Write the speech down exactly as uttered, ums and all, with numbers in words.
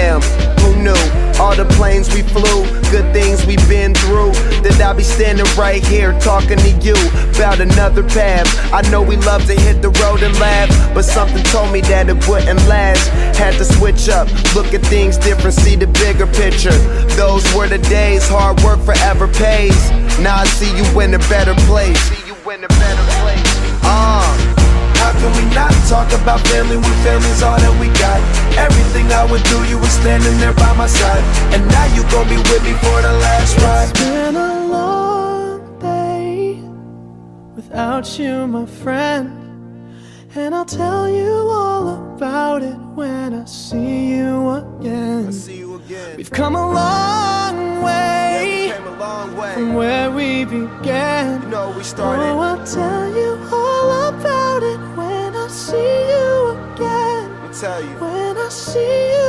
Damn, who knew? All the planes we flew, good things we've been through. That I'll be standing right here talking to you about another path. I know we love to hit the road and laugh, but something told me that it wouldn't last. Had to switch up, look at things different, see the bigger picture. Those were the days, hard work forever pays. Now I see you in a better place. See you in a better place. Uh. How can we not talk about family when family's all that we got? Everything I would do, you were standing there by my side. And now you gon' be with me for the last ride. It's been a long day without you, my friend. And I'll tell you all about it when I see you again. See you again. We've come a long Yeah, we way came a long way. From where we began. You know we started. Oh, I'll tell you all about it when I see you again. I'll tell you. When I see